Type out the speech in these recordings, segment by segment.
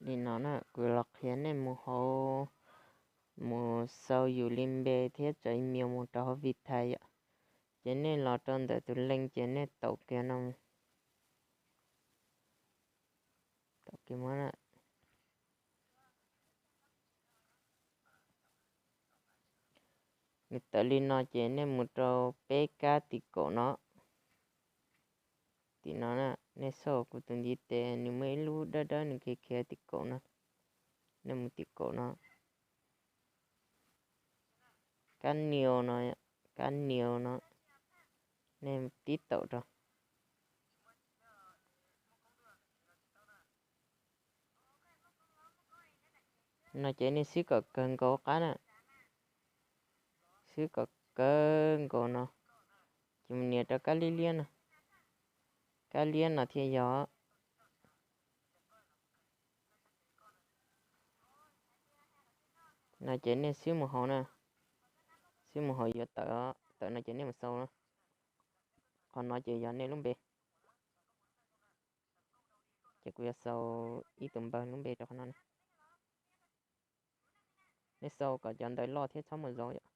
Li no na, kuv los qhia nej mus hauv, mus sau yus li npe thiab tso email mus rau hauv Vitae yom. Ces nej los rau ntawm tus link ces nej taum kiag no, taum kiag mus na. Nws tawm li no ces nej mus rau peb kab tim kaum no. Tim no na, nej xauj kuv tus ntiv tes, nws muaj ib lub dawb dawb nws khiav khiav tim kaum no. Nej mus tim kaum no, kab niu no, kab niu no, nej tib taum rau. No ces nej xwb kom kawg nkaus qab na, xwb kom kawg nkaus no, ces mus nias rau kab liab liab no, kab liab no thiaj yog. No ces nej xwb mus hauv na, xwb mus hauv yuav tawm, tawm no ces nej mus sau na. Qhov no ces yog nej lub npe, ces kuv yuav sau ib tug npawg lub npe rau qhov no na. Nej sau kom cov ntawv loj thiab txhob muaj zauv yom.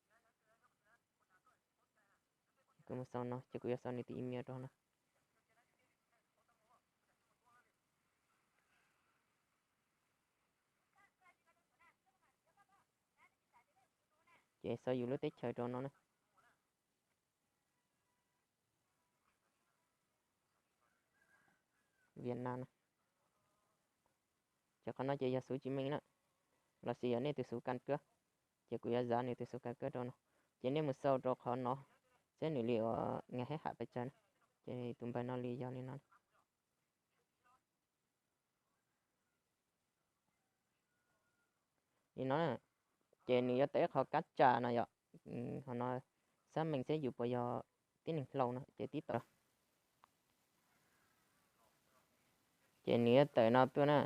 Kuv mus sau no ces kuv yuav sau nws tus email rau no. Ces sau yus lub teb chaws rau no na. Vietnam no. Ces qhov no ces yog số chứng minh na, los sis yog nej tus số căn cước. Ces kuv yuav zav nws tus số căn cước rau no. Ces nej mus sau rau qhov no, saib nws li uas ngày hết hạn pes tsawg na. Ces tus npawg no li yog li no. Li no, ces nws yuav tawm ib qho kab tsa no yom. Qhov no xác minh seb yus puas yog tib neeg hlau no ces tib taum. Ces nws yuav tawm no tuaj na.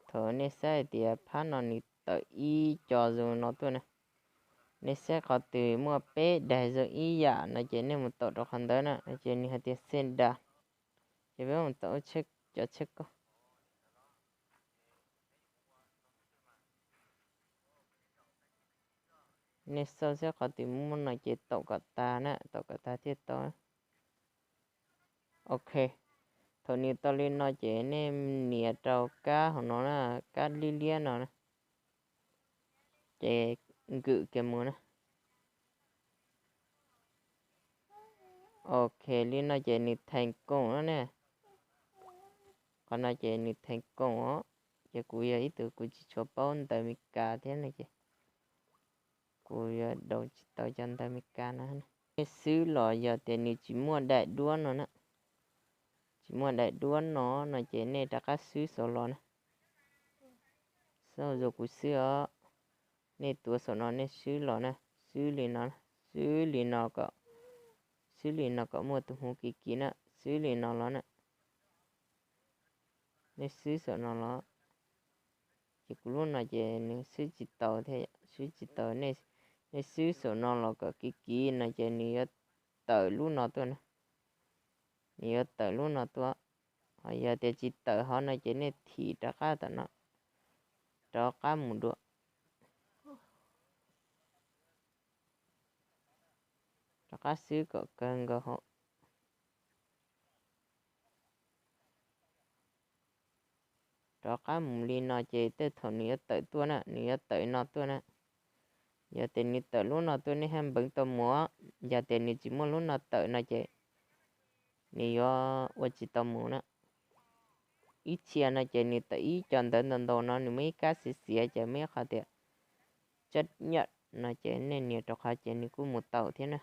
Thaum nej saib hais tias phab no nws tawm ib co zoo no tuaj na, nej saib qhov twg muaj peb daim zoo ib yam no ces nej mus taum rau qhov ntawd na, ces nws hais tias xem đà. Ces peb mus taum cov tsheb koj. Nej xauj saib qhov twg muaj no ces taum kom tag na, taum kom tag thiaj tau. Ok, thaum nws tau li no ces nej nias rau kab hauv no na, kab liab liab no na, ces nkwm kiag mus na. Ok, li no ces nws thành công no ne. Qhov no ces nws thành công os, ces kuv yog ib tug kuv tsis tshua paub ntawv Meskas thiab no ces kuv yuav download tsis tau cov ntawv Meskas no. Nej xwb los yog tias nws tsis muaj daim duab no na, tsis muaj daim duab no no ces nej rov qab swb saum los na. Xauj zoo kuv xwb os. Nej tuav saum no nej swb los na, swb li no, swb li no kom, swb li no kom muaj tus hmuv kiv kiv na, swb li no los na. Nej swb saum no los, ces kuv lub no ces nws swb tsis tau thiab, swb tsis tau. Nej swb saum no los kom kiv kiv no ces nws yuav tawm lub no tuaj na, nws yuav tawm lub no tuaj. Ho yog tias tsis tawm hov no ces nej thim rov qab tom no, rov qab mus dua, rov qab swb kom kawg nkaus hauv. Rov qab mus li no ces tej thaum nws yuav tawm tuaj na, nws yuav tawm no tuaj na. Yog tias nws tawm lub no tuaj nej haj npeev tau mus, yog tias nws tsis muaj lub no tawm no ces nws yuav ua tsis tau mus na. Ib txhia no ces nws tawm ib co ntawv ntau ntau no nws muaj ib kab xiav xiav ces muaj ib qho tias chấp nhận no ces nej nias rau qhov ces nws kuj mus tau thiab na.